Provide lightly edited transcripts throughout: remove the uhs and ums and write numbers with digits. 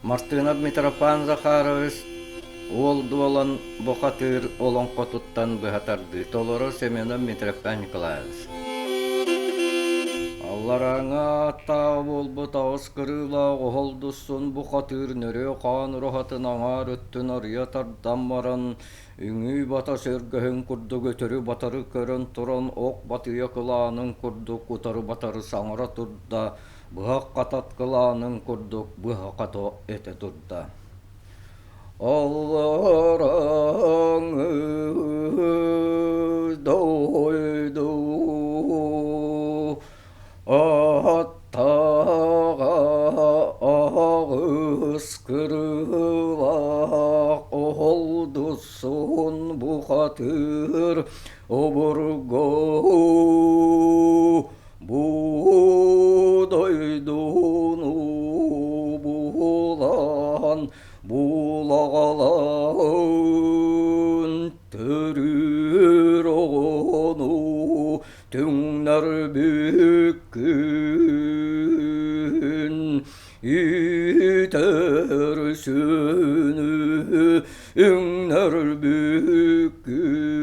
Мартынов Митрофан Захарович Уол Дуолан бухатыыр олоҥхотуттан быһа тардыы толору Семенов Митрофан Николаевич. Алларааҥҥы ааттааҕа буолбут аҕыс кырыылаах оһол дусsun бухатыыр нөрүө хаан ураһатын аҥаар өттүн арыйа тардан баран үҥүү бата сөргөһүн курдук өтөрү-батары көрөн туран ох батыйа кылаанын курдук утары-батары саҥара турда быһах хатат кылаанын курдук быһа-хата этэ турда. Аллараҥы дойду аттаҕа аҕыс кырыылаах оһолдусун бухатыыр обургу Бу дойдуну булан булаҕалаан төрүүр оҕону түҥнэр бүккүн иитэр сүнү үҥнэр бүккүн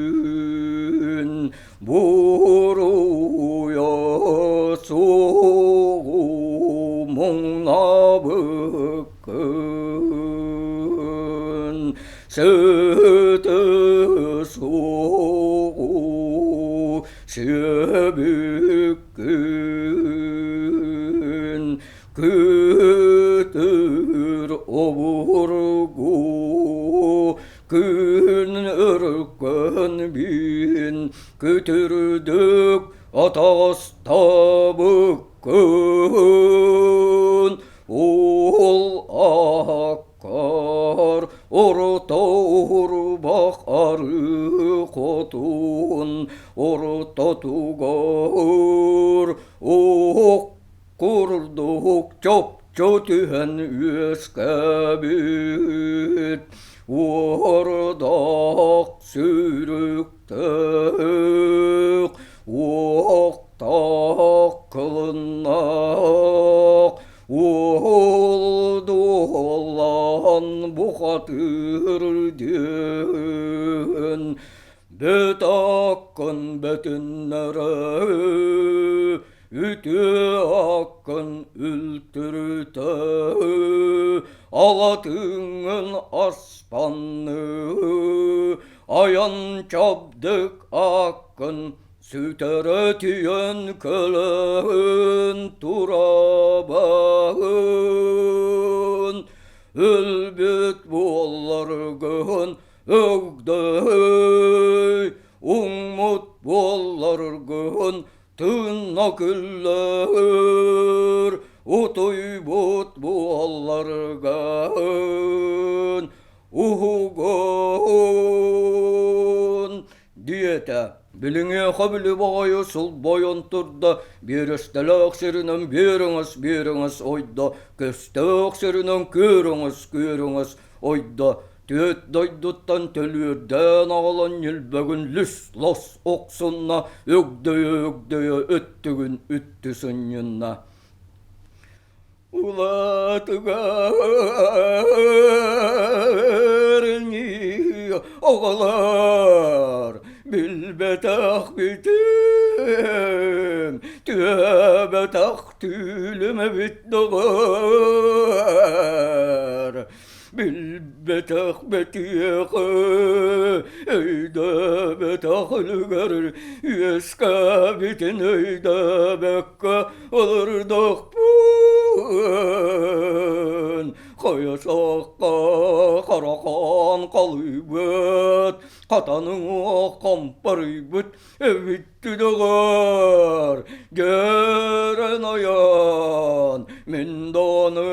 Буруйа суоҕу муҥнабыккын, сыты суоҕу сиэбиккин, күтүр обургу Күн өркөн биин күтүрдүк атаҕастабыккын Уол аккар орто урбах арыы хотун ортотугар уох курдук чопчу түһэн үөскээбит уордаах сүүрүктээх уохтаах кылыннаах уол дуолан бухатыыр диэн бөт аккын бөтүннэрэ Үтүө аккын үлтүрүтэ алатыҥҥын аспанныы айан чабдык аккын сүтэрэ тиийэн кэлэн турабын өлбүт буолларгын өгдөй уҥмут буолларгын Тыынна күллэр, утуйбут буолларгын, уһугун, диэтэ. Билиҥиэхэ били баҕайы сылбойон турда, биэрэстэлээх сиринэн биэрэҥэс биэрэҥэс ойдо, көстөөх сиринэн күөрэҥэс күөрэҥэс ойдо. Түөт дойдуттан төлүөрдээн аҕалан ньилбэгин лүс-лос охсунна, өгдөйө-өгдөйө өттүгүн үттү сынньынна. Улаатыгар оҕолор билбэтэх бүтүм, түөбэтэх түүлүм эбит доҕор. Билбэтэх бэтиэхэ, өйдөөбөтөх үлүгэр үөскээбитин өйдөөбөккө олордохпун. Хайа сахха харахаан халыйбыт, хатаныҥ хампарыйбыт эбит Түгэҕэр дьэрэн айан мин даҕаны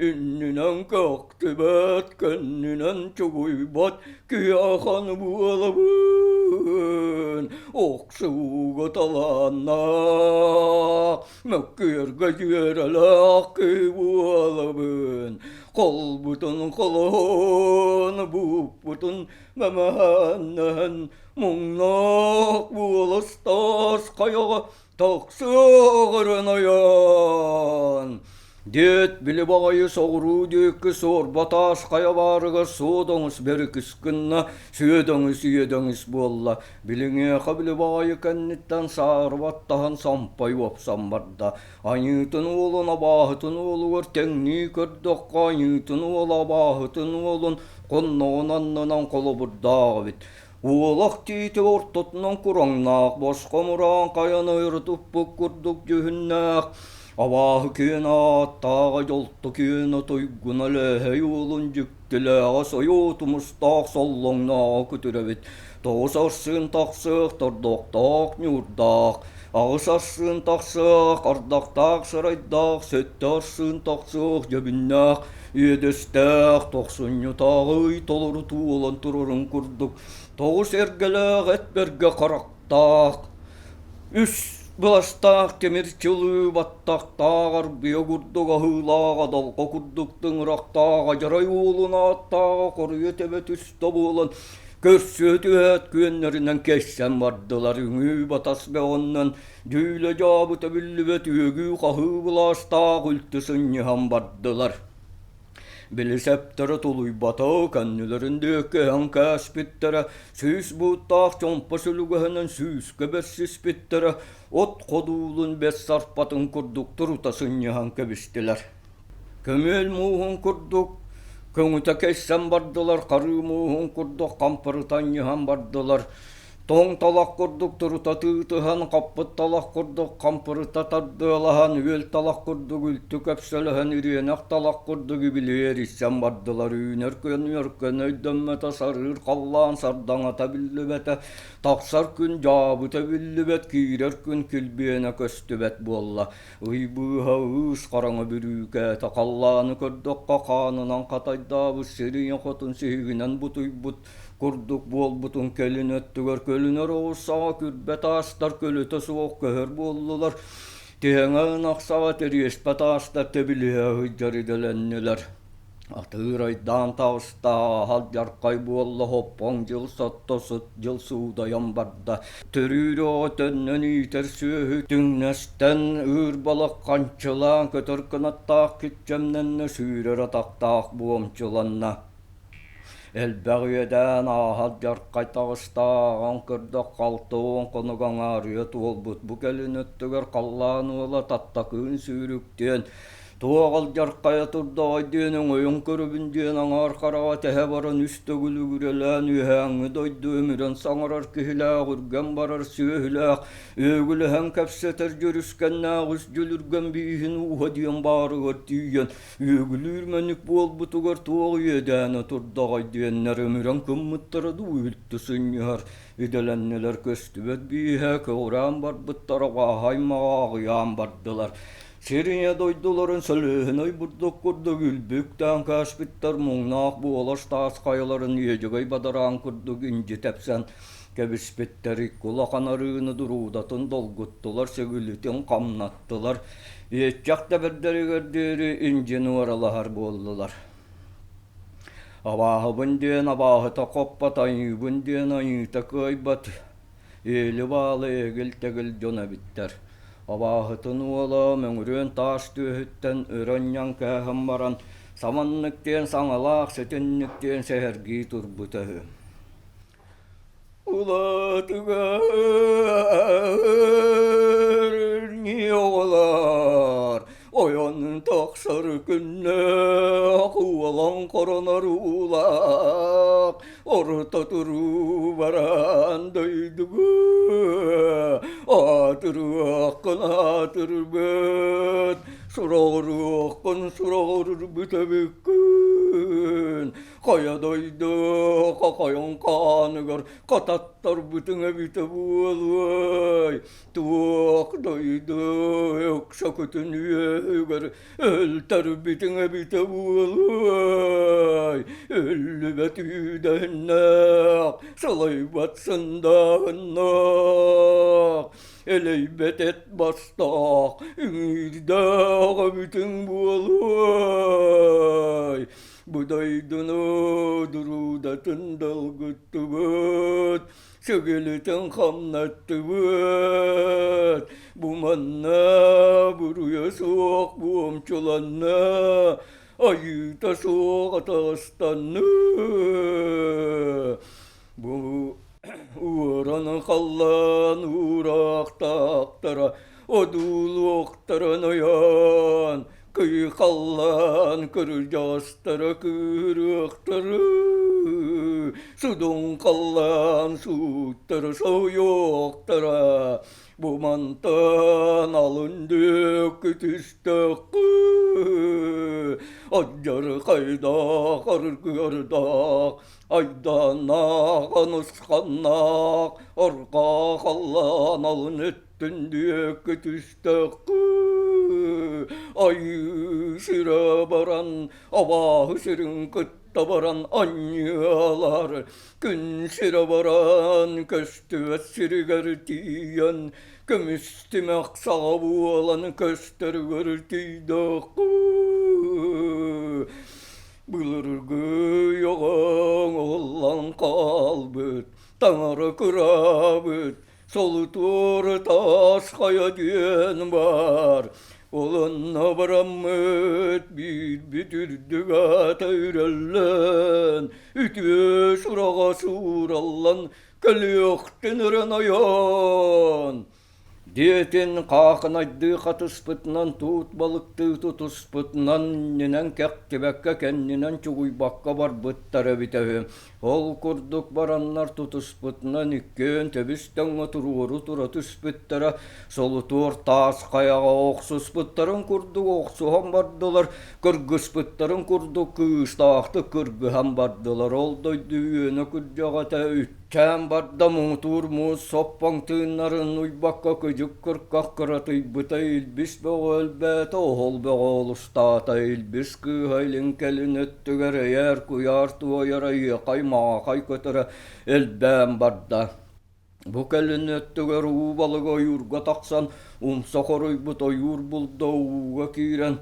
иннинэн көхтүбэт, кэннинэн чугуйбат киһиэхэ буолабын. Охсууга талааннаах, мөккүөргэ дьүөрэлээх киһи буолабын. Холбутун холоон, бууппутун мэмэһээннэһэн Муҥнаах буоластаас хайаҕа тахсыаҕырын айан. Диэт, били баҕайы соҕуруу диэки суорба таас хайа баарыгар суодоҥус бэрикис гынна, сүөдөҥүс иэдэҥис буолла. Билиҥиэхэ били баҕайы кэнниттэн саарыбаттаһан сампай уопсан барда. Айыытын уолун абааһытын уолугар тэҥнии көрдөххө, айыытын уола абааһытын уолун хонноҕун аннынан холобурдаах эбит. Уолах тиити ортотунан кураҥнаах, босхо мураан хайаны өрө туппут курдук дьүһүннээх, абааһы күөн ааттааҕа дьолто күөнэ туйгуна Лээһэй уолун дьиктилээҕэ сойуу тумустаах соллоҥнооҕо күтүрэбит. Тоҕус арсыын тахсыах тордохтоох ньуурдаах, аҕыс арсыын тахсыах ардахтаах сарайдаах, сэттэ арсыын тахсыах дьэбиннээх, Үөдэстээх тохсунньутааҕы ый толору туолан турарын курдук тоҕус эргэлээх эт бэргэ харахтаах, үс быластаах тимир чылыы баттахтаах арбыйа курдук аһыылаах адалҕа курдук тыҥырахтаах адьарай уолун ааттааҕа хоруйа тэбэ түстэ буолан көрсүө түһээт күөннэринэн кэйсэн бардылар үҥүү батас бөҕөннөн Дьүүлэ-дьаабыта биллибэт үөгүү-хаһыы былаастаах үлтү сынньыһан бардылар. Били сэптэрэ тулуйбата, кэннилэрин диэки эһэн кээспиттэрэ, сүүс бууттаах чомпо сүлүгэһинэн сүүскэ бэрсиспиттэрэ, от ходуулун бэс сарпатын курдук турута сынньыһан кэбистилэр. Көмүөл мууһун курдук көҥүтэ кэйсэн бардылар, харыы мууһун курдук хампырыта анньыһан бардылар. Тоҥ талах курдук турута тыытыһан, хаппыт талах курдук хампырыта тардыалаһан, үөл талах курдук үлтү көпсөлөһөн, ириэнэх талах курдук ибили эрийсэн бардылар. Үүнэр күн өркөн өйдөммөтө, сарыыр халлаан сардаҥата биллибэтэ, тахсар күн дьаабыта биллибэт, киирэр күн килбиэнэ көстүбэт буолла. Ый быыһа ыыс хараҥа бүрүүкээтэ, халлааны көрдөххө хаанынан хатайдаабыт сирийэ хотун сиһигинэн бутуйбут курдук буолбутун кэлин өттүгэр көлүнэр оҕус саҕа күрбэ таастар көлөтө суох көһөр буоллулар, тиһэҥэ ынах саҕа тэриэспэ таастар тэбилиһэ сылдьар идэлэннилэр. Атыыр айдаан таҕыста, алдьархай буолла, хоппоҥ дьыл сотто сут дьыл суудайан барда. Төрүүр оҕо төннөн иитэр сүөһү түҥнэстэн, ыыр балык ханчылаан, көтөр кынаттаах киччэмнэннэ, сүүрэр атахтаах буомчуланна. Элбэх үөдээн ааһа алдьархай таҕыста, ааҕан көрдөх 60 хонук аҥаарыйа туолбут. Бу кэлин өттүгэр халлаан уола Таттакыын сүүрүктүөн, Туох алдьархайа турдаҕай диэн өҥөйөн көрөбүн диэн аҥаар хараҕа тэһэ баран үс төгүл үгүрэлээн үөһээҥҥи дойду өмүрэн саҥарар киһилээх үргэн барар сүөһүлээх үөгүлэһэн кэпсэтэр дьүрүскэннээх үс дьүлүргэн бииһин ууһа диэн баарыгар тиийэн үөгүлүүр мэник буолбутугар туох иэдээнэ турдаҕай диэннэр өмүрэн кыммыттара дуу үлтү сынньыһар идэлэннилэр көстүбэт бииһэ көҕүрээн барбыттара аймаҕа аҕыйаан бардылар Сир ийэ дойдуларын сөлүөһүнэй бурдук курдук үлбүктээн кээспиттэр муҥнаах буолас таас хайаларын иэдьэгэй бадараан курдук индьи тэпсэн кэбиспиттэр икки улахан арыыны дуруудатын долгуттулар, сигилитин хамнаттылар, иэччэх тэбэрдэригэр диэри индьи нуоралаһар буоллулар. Абааһыбын диэн абааһыта хоппот, айыыбын диэн айыыта кыайбат Иили-баалы эгил-тэгил дьон эбиттэр. Абааһытын уола мөҥүрүөн таас түөһүттэн өрө анньан кээһэн баран, саманнык диэн саҥалаах ситинник диэн сэһэргии турбута үһү. Улаатыгар оҕолор ойон тахсар күннээх уолан коронар уулаах орто туруу баран дойдугу аатырыаххын аатырбыт сураҕырыаххын сураҕырбыт эбиккин хайа дойду хахайын хааныгар хататтарбытыҥ эбитэ буолуой туох дойду өксөкүтүн үөһүгэр өлтөрбүтүҥ эбитэ буолуой өллүбэт үүдэһиннээх салайбат сындааһыннаах элэйбэт эт бастаах үҥүүрдээх эбитиҥ буолуой бу дойдуну дуруудатын долгуттубут. Сигилитин хамнаттыбыт, бу манна буруйа суох буомчуланна, айыыта суох атаҕастанна. Бу уоран халлаан уураахтаахтара одуулуохтарын ойоон, кыйхаллаан кырдьаҕастара кыырыахтары, судуҥхаллаан сууттара соһуйуохтара, бу мантан алын диэки түстэххэ, алдьархайдаах аргыардаах, айдааннаах, анысханнаах, арҕаа халлаан алын өттүн диэки түстэххэ, айыы сирэ баран, абааһы сирин кытта баран анньыалар, күн сирэ баран, көстүбэт сиригэр тиийэн, көмүс тимэх саҕа буолан көстөрүгэр тиийдэххэ, былыргы йоҕоҥ уһуллан хаалбыт, таҥара кыраабыт, Солутуор таас хайа диэн баар, ол онно бараммыт биирбит үрдүк аата үрэллэн, үтүө сураҕа суураллан кэлиэхтин эрэн ойон. Диэтин хаахынайдыы хатыспытынан туут балыктыы тутуспутунан иннинэн кэхтибэккэ кэннинэн чугуйбакка барбыттар эбитэ үһү. Ол курдук бараннар тутуспутунан иккиэн тэбис-тэҥҥэ туруору тура түспүттэрэ, солутуор таас хайаҕа охсуспуттарын курдук охсуһан бардылар, кыргыспыттарын курдук кыыстаахтык кыргыһан бардылар. Ол дойду үөнэ күрдьэҕэтэ үттээн барда, муҥутуур муус соппоҥ тыыннарын уйбакка кыдьык кырках кыратыйбыта, илбис бөҕө өлбөөтө, оһол бөҕө олустаата, илбис кыыһа илин-кэлин өттүгэр эйээр-куйаар туойара ыйыахай-маҕахай көтөрө элбээн барда. Бу кэлин өттүгэр уу балыга ойуурга тахсан умса хоруйбут ойуур булда ууга киирэн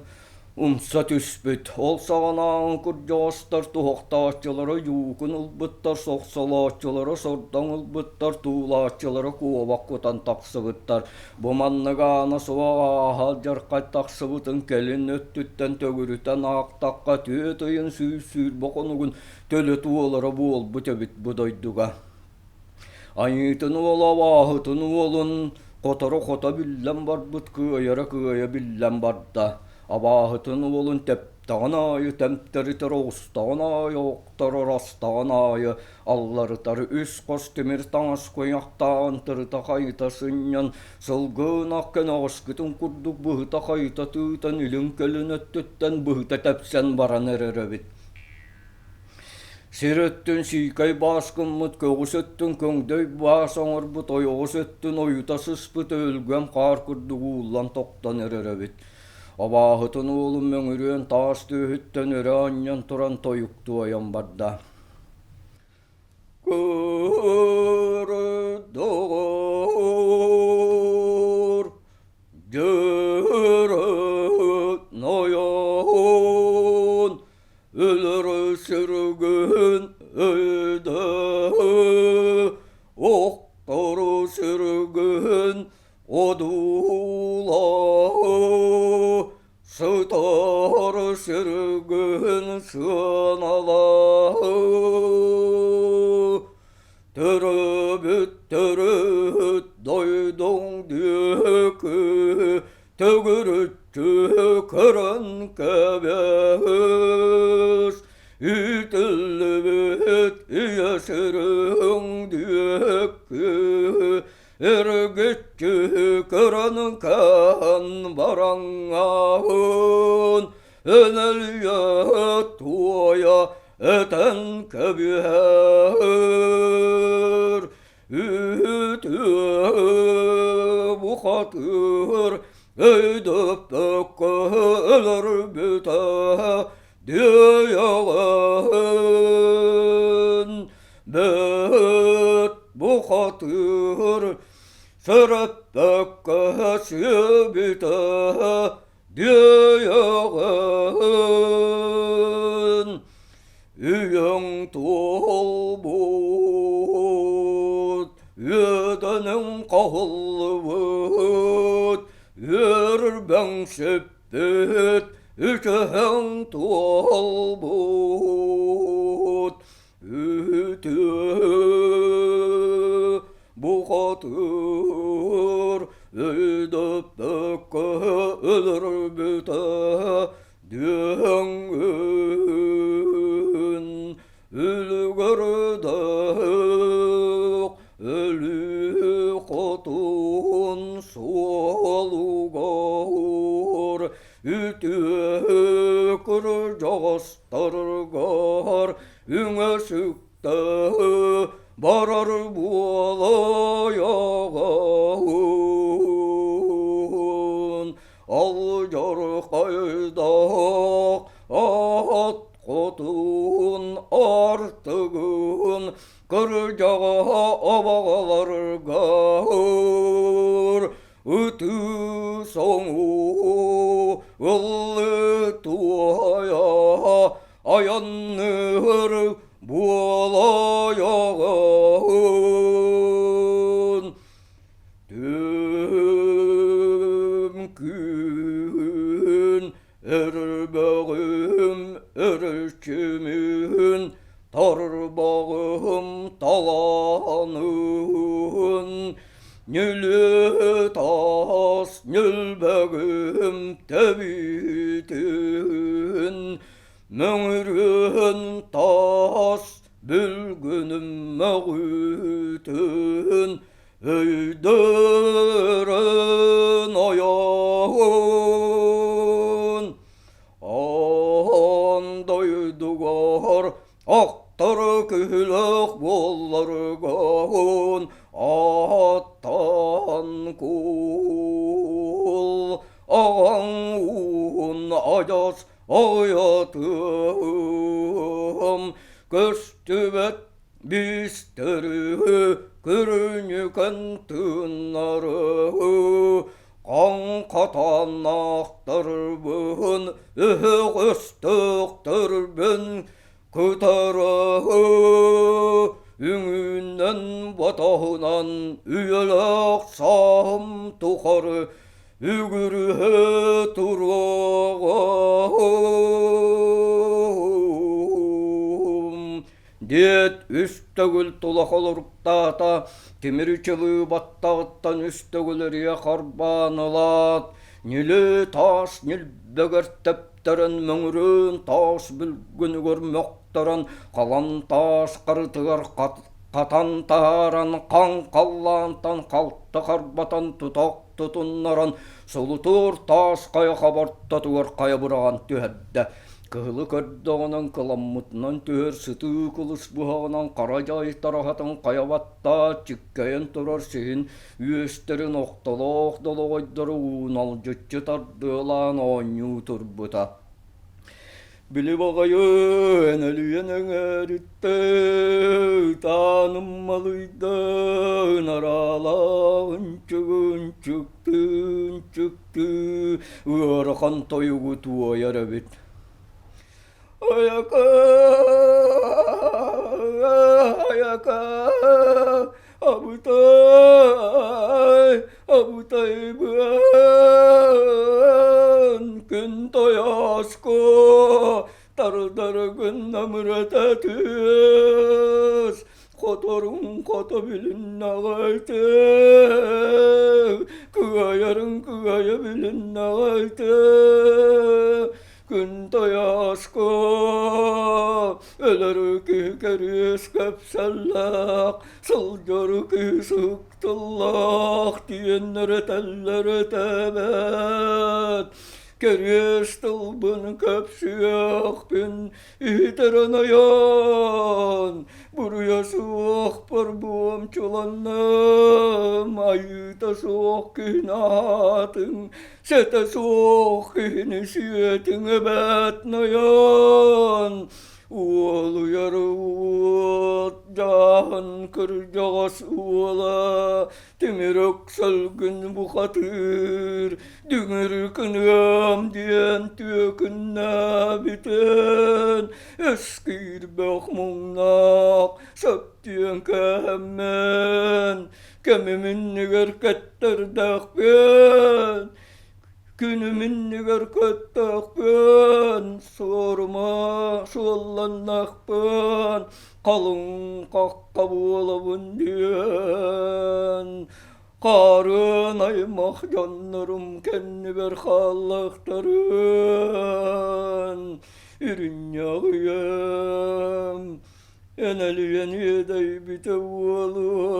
умса түспүт. Ол саҕанааҕы кырдьаҕастар туһахтааччылара дьуукун ылбыттар, сохсолооччулара сордоҥ ылбыттар, туулааччылара куобах кутан тахсыбыттар. Бу маннык аана суох ааһа алдьархай тахсыбытын кэлин өттүттэн төгүрүтэн аахтахха 4 ыйын 120 хонугун төлө туолара буолбут эбит бу дойдуга. Айыытын уола абааһытын уолун хоторо хото биллэн барбыт кыайара кыайа биллэн барда. Абааһытын уолун тэптэҕин аайы тэмтэритэр, оҕустаҕын аайы охторор, астаҕын аайы алларытар үс хос тимир таҥас куйахтааҕын тырыта-хайыта сынньан, сылгы ынах кэнэҕэскитин курдук быһыта-хайыта тыытан илин-кэлин өттүттэн быһыта тэпсэн баран эрэр эбит. Сир өттүн сиикэй баас гыммыт, көҕүс өттүн көҥдөй баас оҥорбут, ойоҕос өттүн ойута сыспыт өлгөм хаар курдук ууллан тохтон эрэр эбит. Абааһытын уолун мөҥүрүөн таас түөһүттэн өрө анньан туран тойук туойан барда. Көрдөҕөр дьөрө нойон өлөр сүргүн өйдө охтору сүргүн одуулаа сытар сүргүн сыаналаа төрөөбүт төрүт дойдуҥ диэки төгүрүччү көрөн кэбиһис үтүллүбүт ийэ сириҥ диэки эргиччи көрөн кэһэн бараҥҥаһын өнөлүйэ туойа этэн кэбиһэр Үтүө бухатыыр өйдөппөккө өлөрбүтэ диэйэҕин бэт бухатыыр сөрөппөккө сиэбитэ диэйэҕин үйэҥ туолбут. Аһыллыбыт үөрбэҥ сүппүт, үчүһүҥ туолбут. Үтүө бухатыыр өйдөппөккө өлөрбүтэ дүөҥүн үлүгэрдээх өлүү хотун суолугар үтүө кырдьаҕастаргар үҥэ-сүктэ барар буолайаҕын алдьархайдаах аат хотун артыгын кырдьаҕаһа абаҕаларгар ытыы соҥуу ыллыы туойа айанныыр буолайаҕын Түм-күн өрбөҕүм өрчүмүн тарбаҕым талаанын нүлү таас нүлбэгим төбүтүн мөҥүрүөн таас бүлгүнүм мөҕүтүн өйдөрөн ойоҕун аан дойдугар охтор күһүлэх буолларгын ааттан куул аҕаҥ уун адьас ойотуом көстүбэт Биистэри көрүнүкэн тыыннары хаҥхатааннаахтарбын өһөх өстөөхтөрбүн кытары үҥүүнэн батаһынан үйэлээх сааһым тухары үгүрүһэ туруоҕум Диэт үс төгүл тула холоруктаата, тимир чылыы баттаҕыттан үс төгүл эрийэ харбаан ылаат, ньүлү таас ньилбэгэр тэптэрэн мөҥүрүөн таас бүлгүнүгэр мөхтөрөн халан таас харытыгар хатан таһааран хаҥ халлаантан халты харбатан тутах тутуннаран сулутуур таас хайа хобортотугар хайа быраҕан түһэрдэ. Кыһылы көрдөҕүнэн кыламмытынан түһэр сытыы кылыс быһаҕынан хара дьай тараһатын хайа баттаат чиккэйэн турар сиһин үөстэрин охтолоох долоҕойдору ууналдьыччы тардыалаан оонньуу турбута. Били баҕайы энэлийэн эҥээриттэ ытааным малыйда ынараалаах ынчыгын чыктыы ыарахан тойугу туойар эбит. Айака, айака, абытай, абытайбын, күн тойоско, тардаргын намырата түс, Хоторуҥ хото билиннэҕэй кыайарыҥ кыайа билиннэҕэй күн тойооско өлөрү киһи кэриэс кэпсэллээх сылдьары киһи сыһык тыллаах диэннэр этэллэр этээбэт кэриэс тылбын кэпсиэхпин Иһитэрэн айан, буруйа суохпар буомчуланным, айыыта суох киһини аһаатыҥ, сэтэ суох киһини сиэтиҥ эбээт нойон. Уолуйар уот дьааһын кырдьаҕас уола тимир өксөлгүн бухатыыр дүҥүр кыныам диэн түөкүннээбитин өс киирбэх муҥнаах сөптүөн кэһэммин. Кэмим иннигэр кэттэрдэхпин, күнүм иннигэр көттөхпүн, суорума суолланнахпын, халыҥ хахха буолабын диэн Хаарыан аймах дьоннорум кэннибэр хааллахтарын, Үрүнньэх ийэм энэлийэн иэдэйбитэ буолуо.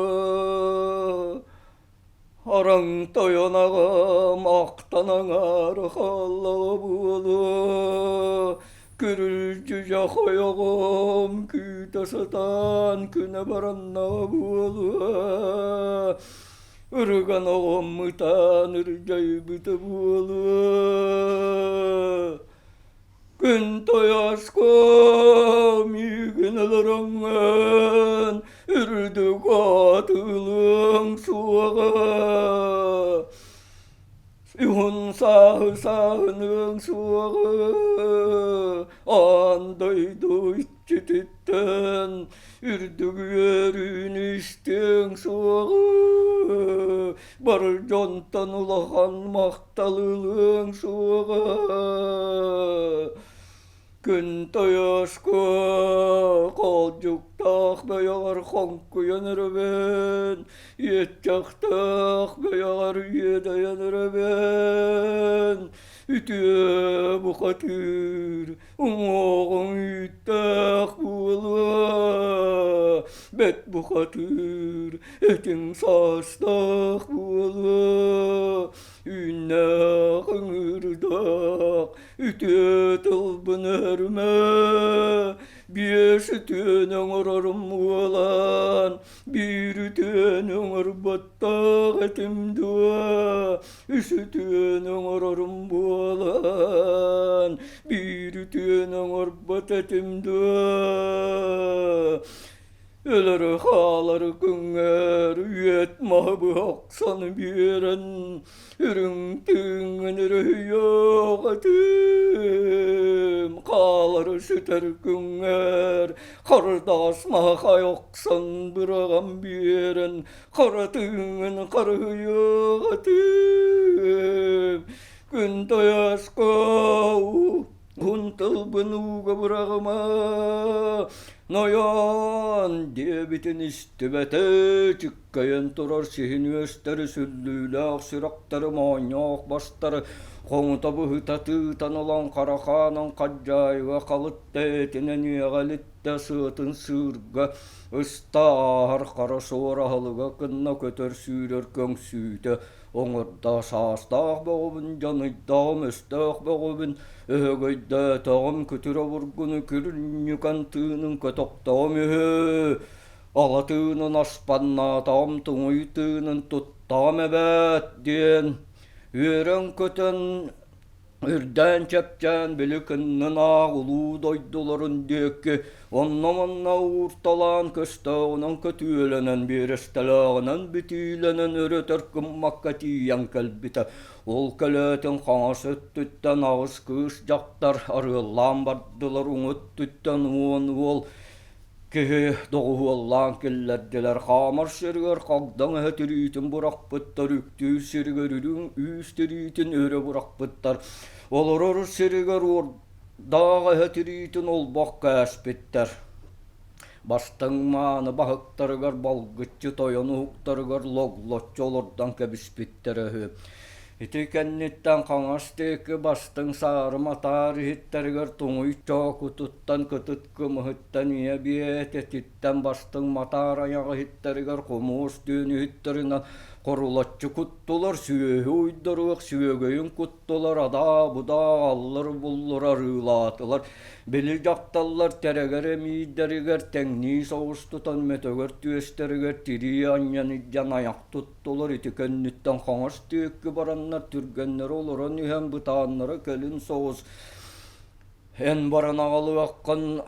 Араҥ тойон аҕам ахтан аҥаара хааллаҕа буолуо. Күрүлдьүдьэх ойоҕум күүтэ сатаан күнэ бараннаҕа буолуо, ырыган оҕом ытаан ырдьайбыта буолуо. Күн тойоско миигин ыларыҥҥын үрдүк атыылыаҥ суоҕа. Уһун сааһы сааһыныаҥ суоҕа, аан дойду иччититтэн үрдүк үөрүүнү истиэҥ суоҕа, бары дьонтон улахан махталы ылыаҥ суоҕа. Күн тойоско хоолдьуктаах бөйөҕөр хоҥкуйан эрэбин, иэччэхтээх бөйөҕөр иэдэйэн эрэбин, үтүө бухатыыр уҥуоҕуҥ үүттээх буолуо, бэт бухатыыр этиҥ саастаах буолуо, үүннээх ыҥыырдаах Үтүө тылбын өһөрүмэ, биэс үтүөнү оҥорорум буолан, биир үтүөнү оҥорботтоох этим дуо, үс үтүөнү оҥорорум буолан, биир үтүөнү оҥорбот этим дуо. Өлөрү хаалары күҥҥэр үөт маһы быһа охсон биэрэн үрүҥ тыыҥҥын өрүһүйүөх этим хаалары сүтэр күҥҥэр хардаҕас маһы хайа охсон быраҕан биэрэн хара тыыҥҥын харыһыйыах этим күн тойоско Уһун тылбын ууга быраҕыма, нойоон диэбитин истибэтэ, чиккэйэн турар сиһин үөстэри сүллүүлээх сүрэхтэри моонньоох бастары хоҥута быһыта тыытан ылан харахаанын хадьаайыга халытта этинэн иэҕэлиттэ сыатын сыырга ыста ааһар хара суор аһылыга кынна көтөр сүүрэр көҥсүүтэ Оҥордо саастаах бөҕөбүн, дьаныйдаҕым өстөөх бөҕөбүн, өһөгөйдөөтөҕүм күтүр обургуну күрүнньүкэн тыынын көтөхтөҕүм үһү. Ала тыынын аспаннаатаҕым, туҥуй тыынын туттаҕым эбээт диэн үөрэн-көтөн Үрдээн чэпчээн били кыннын аах улуу дойдуларын диэки онно-манна уурталаан көстөөҕүнэн көтүөлэнэн биэрэстэлээҕинэн битиилэнэн өрөтөр гыммакка тиийэн кэлбитэ. Ол кэлээтин хаҥас өттүттэн аҕыс кыыс дьахтар арыаллаан бардылар, уҥа өттүттэн уон уол Киһи доҕуһуоллаан киллэрдилэр, хаамар сиригэр хагдаҥ эһэ тириитин бырахпыттар, үктүүр сиригэр үрүҥ үүс тириитин өрө бырахпыттар, олорор сиригэр уордаах эһэ тириитин олбох кээспиттэр. Бастыҥ мааны баһыктарыгар балгыччы тойон уһуктарыгар логлоччу олордон кэбиспиттэрэ үһү. Ити кэнниттэн хаҥас диэки бастыҥ саарым атаар иһиттэригэр туҥуй чоокутуттан кытыт кымыһыттан ийэ биэтэтиттэн бастыҥ матаар айах иһиттэригэр хомуос түөн иһиттэринэн хорулаччы куттулар, сүөһү уйдаруох сүөгэйин куттулар, адаа-будаа аллар буллар арыылаатылар. Били дьахталлар тэрэгэр эмиийдэригэр тэҥнии соҕус тутан мөтөгөр түөстэригэр тирии анньан илдьэн айах туттулар. Ити кэнниттэн хаҥас диэки бараннар түргэннэрэ олорон иһэн бытааннара кэлин соҕус Эн баран аҕалыаххын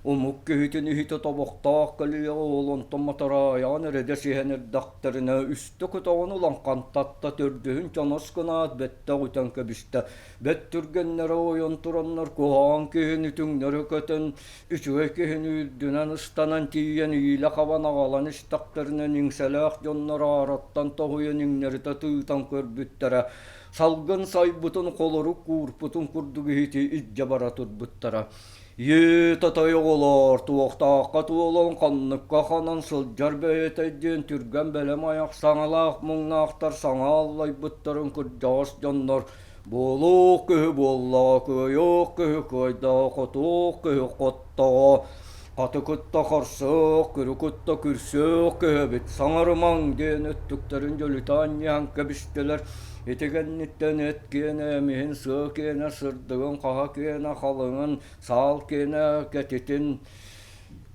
Омук киһитин иһитэ тобохтоох кэлиэҕэ ол онтон матараайаҕын эрэдэс иһэн эрдэхтэринэ үстэ көтөҕөн ылан хантатта, төрдүһүн чонос гынаат бэттэх үтэн кэбистэ. Бэт түргэннэрэ ойон тураннар куһаҕан киһини түҥнэри көтөн, үчүгэй киһини үрдүнэн ыстанан тиийэн иилэ хабан аҕалан истэхтэринэ иҥсэлээх дьоннор аараттан тоһуйан иҥнэритэ тыытан көрбүттэрэ, салгын сайбытын холорук куурпутун курдук иһити илдьэ бара турбуттара. Ээ, татай оҕолоор, туохтаахха туолан, ханныкка ханан сылдьар бэйэтэй диэн түргэн бэлэм айах саҥалаах муҥнаахтар саҥа аллайбыттарын кырдьаҕас дьоннор буолуох киһи буоллаҕа, кыайыах киһи кыайдаҕа, хотуох киһи хоттоҕо, хаты кытта харсыах, күрү кытта күрсүөх киһи эбит, саҥарымаҥ диэн өттүктэрин дьөлүтэ анньыһан кэбистилэр. Ити кэнниттэн эт киэнэ эмиһин, сыа киэнэ сырдыгын, хаһа киэнэ халыҥын, саал киэнэ кэтитин,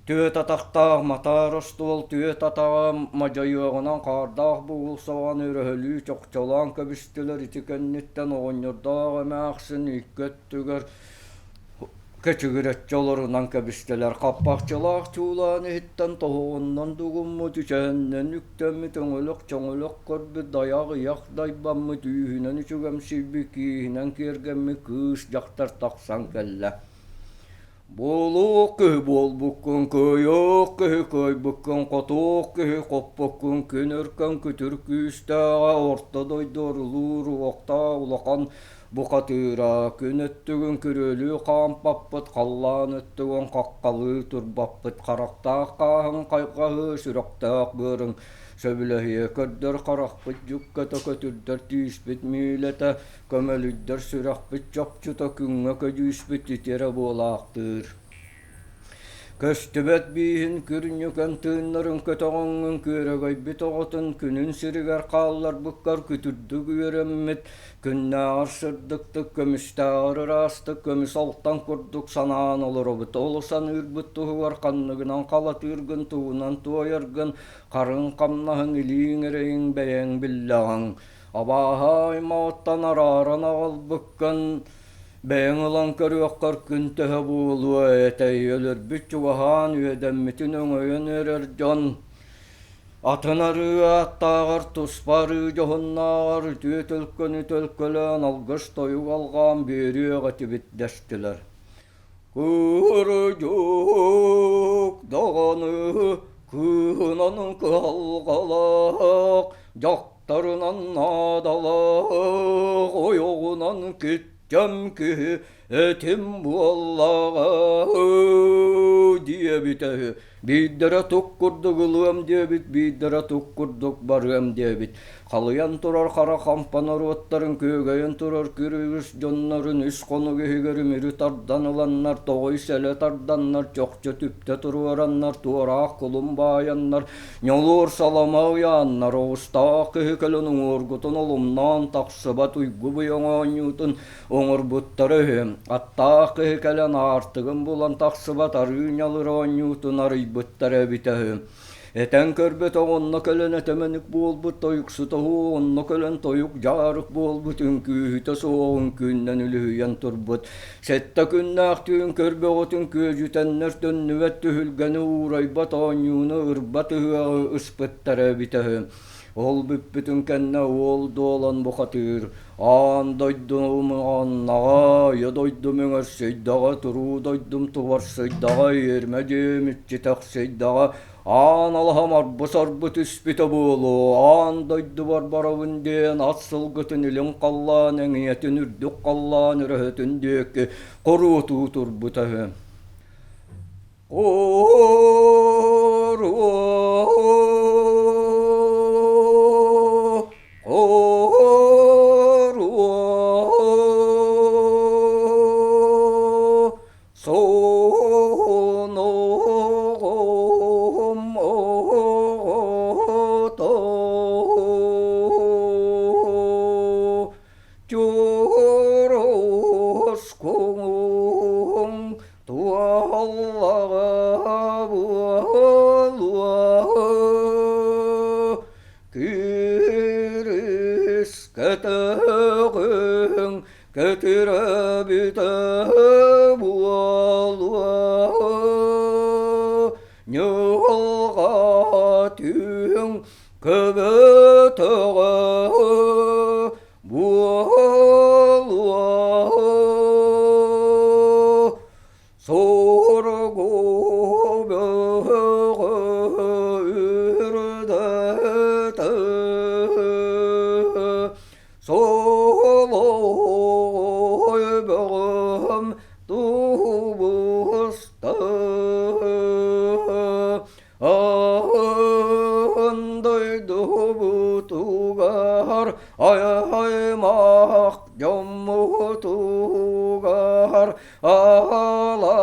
түөрт атахтаах матаар остуол түөрт атаҕа мадьайыаҕынан хаардаах бугул саҕан өрөһөлүү чохчолоон кэбистилэр. Ити кэнниттэн оҕонньордоох эмээхсин икки өттүгэр Кэчигирэччи олорунан кэбистилэр, хаппахчылаах чуулаан иһиттэн тоһоҕоннон дугуммут, үчэһэннэн үктэммит, өҥөлөх-чоҥөлөх көрбүт, дайах ыйах дайбаммыт, үүһүнэн үчүгэмсийбит, кииһинэн киэргэммит кыыс дьахтар тахсан кэллэ. Буолуох киһи буолбуккун, кыайыах киһи кыайбыккын, хотуох киһи хоппуккун, күн өркөн күтүр күүстээҕэ орто дойду орулуур уохтаах улахан Бухатыыра күн өттүгүн күрүөлүү хаампаппыт, халлаан өттүгүн хаххалыы турбаппыт, харахтаах хааһыҥ хайҕаһыы, сүрэхтээх быарыҥ сөбүлэһиэ көрдөр харахпыт дьүккэтэ көтүрдэр тииспит миилэтэ, көмөлүйдэр сүрэхпит чопчута күҥҥэ көдьүүспүт ити эрэ буолаахтыыр. Көстүбэт бииһин күрньүкэн тыыннарын көтөҕөҥҥүн күөрэгөйбүт оҕотун күнүн сиригэр хаалларбыккар күтүрдүк үөрэммит, күннээҕэр сырдыктык, көмүстээҕэр ыраастык көмүс алтан курдук санаан олоробут. Ол саныырбыт туһугар ханныгынан халатыыргын, тугунан туойаргын, харыҥ хамнаһыҥ, илииҥ эрэйиҥ бэйэҥ биллэҕиҥ. Абааһы аймаҕыттан арааран аҕалбыккын Бэйэҥ ылан көрүөххэр күн төһө буолуо этэй, өлөрбүт чугаһаан үөдэммитин өҥөйөн эрэр дьон атын арыы ааттааҕар туспа арыы дьоһуннааҕар үтүө төлкөнү төлкөлөөн алгыс тойук алҕаан биэриэх этибит дэстилэр. Кырдьык даҕаны кыһынан кыһалҕалаах, дьахтарынан наадалаах, ойоҕунан киччэм киһи этим буоллаҕа диэбитэ үһү. Биирдэрэ тук курдук ылыам диэбит, биирдэрэ тук курдук барыам диэбит. Халыйан турар хара хампа норуоттарын күөгэйэн турар күрүгүс дьоннорун үс хонук иһигэр үмүрү тардан ыланнар, тоҕой сэлэ тарданнар, чохчо түптэ туруораннар, туораах кулун баайаннар, ньолуур салама ыйааннар, оҕустаах киһи кэлэн уҥуоргутун олумнаан тахсыбат уйгу быйаҥ оонньуутун Оҥорбуттара үһү, аттаах киһи кэлэн аартыгын булан тахсыбат арыы ньалыр оонньуутун арыйбыттара эбитэ үһү. Этэн көрбөтөх онно кэлэн этэмэник буолбут тойуксута уһу онно кэлэн тойук дьаарык буолбут үҥкүүһүтэ суох үҥкүүннэн үлүһүйэн турбут. Сэттэ күннээх түүн көрбөҕүтүн күөдьүтэннэр төннүбэт түһүлгэни уурайбат оонньууну ырбат ыһыаҕы ыспыттара эбитэ үһү. Ол бүппүтүн кэннэ уол дуолан бухатыыр Аан дойдум аннаҕа, ийэ дойдум өҥөрсүйдэҕэ, туруу дойдум тубарсыйдаҕа, иэрмэ дьиэм иччитэхсийдэҕэ, аан алаһам арбы-сарбы түспүтэ буолуо, аан дойдубар барабын диэн ат сылгытын илин халлаан эҥийэтин үрдүк халлаан өрөһөтүн диэки хоруотуу турбута үһү. Чуруускуҥ Туоллаҕа буолуо күүрүс көтөҕүҥ көтүрэ бүтэ буолуо. Көбөтөҕө буолуо Соргу бөҕө үрдэтэ Солой бөҕөм тубуста Аан дойдубутугар аймах дьоммутугар ала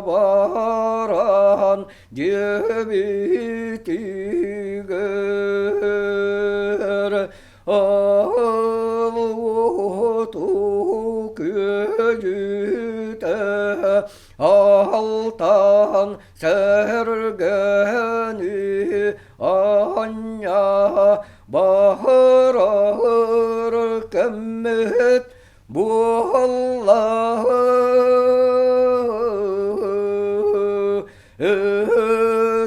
баран диэбитигэр Алуоту күөдьүтэ Алтан сэргэни аанньа баһырар кэммит буолла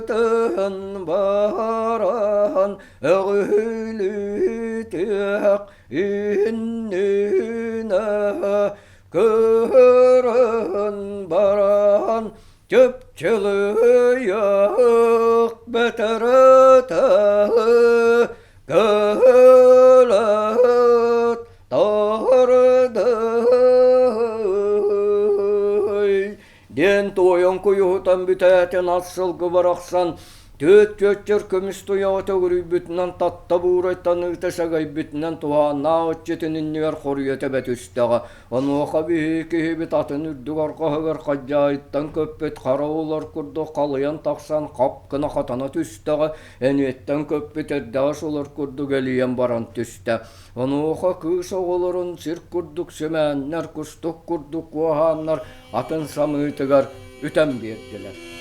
Ытын баран өҕүлүтүөх иннинэ Көрөн баран чыпчылыйах бэтэрэтэ көлөт тардый диэн туойан куйуһутан бүтээтин ас сылгы барахсан Түөт түөччэр көмүс туйаҕа төгүрүйбүтүнэн татта буурайтан ыыта сэгэйбитинэн туһааннаах иччитин иннигэр хоруйа тэбэ түстэҕэ. Онуоха биһиги киһибит атын үрдүк арҕаһыгар хадьаайыттан көппүт хара улар курдук халыйан тахсан хап гына хатана түстэҕэ, эниэттэн көппүт эрдэҕэс улар курдук элийэн баран түстэ. Онуоха кыыс оҕолорун сир курдук симээннэр, кустук курдук куоһааннар атын самыытыгар үтэн биэрдилэр.